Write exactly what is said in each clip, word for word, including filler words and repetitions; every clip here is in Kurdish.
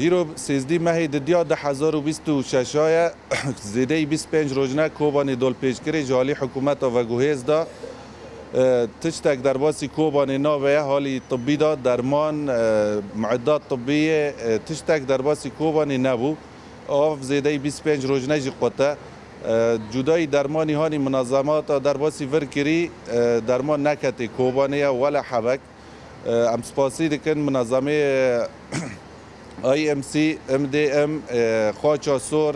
Îro sêzdî mehê didiya du hezar û bîst û şeş a ye, zêdeyî bîst pênc rojne Kobanê dolpêçkirê ji alî hikûmeta veguhêz de. E, tiştek derbasî Kobanê nabe ye, halî tibbî de, derman, e, mueddat tibbî yê, e, tiştek derbasî Kobanê nebû. Av zêdeyî bîst pênc rojne jî qute. E, cudayî dermanî hanî minazemata derbasî vir kirî, e, derman neketê Kobanê ye, wele hebek. E, em spasî dikin minazemê, e, I M C, M D M, e, Xaça Sor,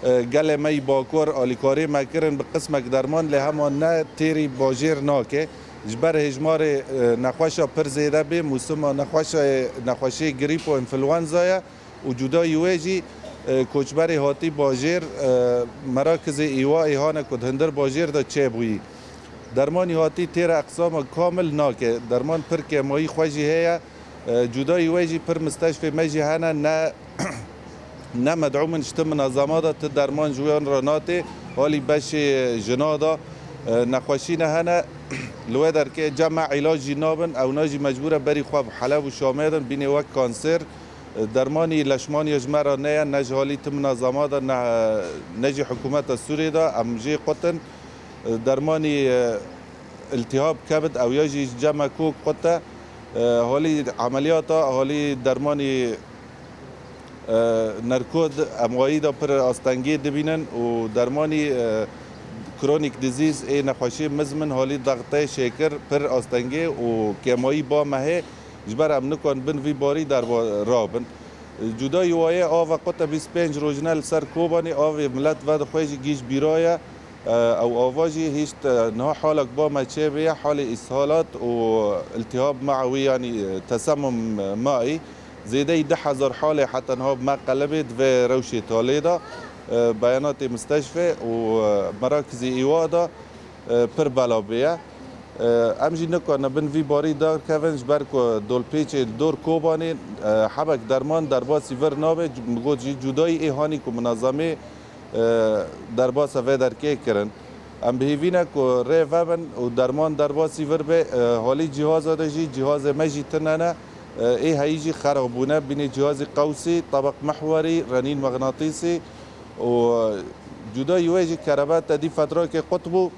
e, gelê me yî Bakur alîkariyê me kirin bi qismek derman, lê hema ne têrî bajêr nake. Ji ber hêjmarê, e, nexweşa pir zêde bê, mûsima nexweşa, nexweşê grîp û înfluenza ye û cudayî wê jî, e, koçberê hatî bajêr, e, merakizê îwa ê hane ku di hindir bajêr de çêbûyî. Dermanî hatî têra eqsama kamil nake. Derman pir kêmayî xwe jî heye. E, cudayî wê jî pir misteşfê me jî hene, ne, ne medûm in, ji ti minazema de ti derman ji wan re natê. Halî beşê jina de, e, nexweşî ne hene. Li wê derkê cema îlac jî nabin. Ewna jî mecbûr e berî xwe bi Heleb û Şamê din, bînê wek kanser. E, dermanî leşmaniya ji me re neye, ne ji halî ti minazema de, ne, ne jî hikûmeta Sûriyê de. Em jê qutin. E, dermanî, e, îltihab kebid, ew ya jî cema kok qute. E, halî emeliyata, halî dermanî, e, nerkod em wayî de pir astengê dibînin û dermanî, e, chronic disease ê nexweşiyê mizmin, halî dextê, şêkir pir astengê û kêmayî ba me hê. Ji ber em nikarin bin vî barî derba rabin. Cudayî wayê ava qute bîst pênc rojine li ser Kobanê, avê milet vedixwe jî gîj bîra ye. Ew ava jî hîşt, e, niha halek ba me çêbûye, halê îshalat û îltihab maewî, yanî, e, tesemum maî. Zêdeyî du hezar halê heta niha bi me qelibê di vê rewşê talê de, e, beyanatê misteşfê û, e, merakizê îwa de, e, pir bela bûye. E, em jî nikarine bin vî barî derkevin, ji ber ku dolpêçê li dor Kobanê, e, hebek derman derbasî vir nabe, min got jî cudayî ê hanî ku minazemê e, derbasa vê derkê kirin. Em bi hêvî ne ku rê vebin û derman derbasî vir be. E, halî cîhaza de jî, cîhazê me jî tune ne. E, ê heyî jî xerab bûne. Bînê cîhazî qewsî, tebeq mihwerî, renîn mexnatîsî û, e, cudayî wê jî kerebe tedî fetrakê qut bû.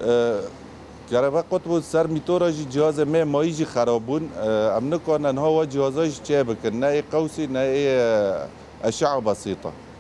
E, kerebe qut bû, ser mîtora jî cîhazê me mayî jî xerab bûn. E, em nikarine niha wa cîhaza jî çê bikin. Ne ê qewsî, ne ê, e, eşe'a besîta.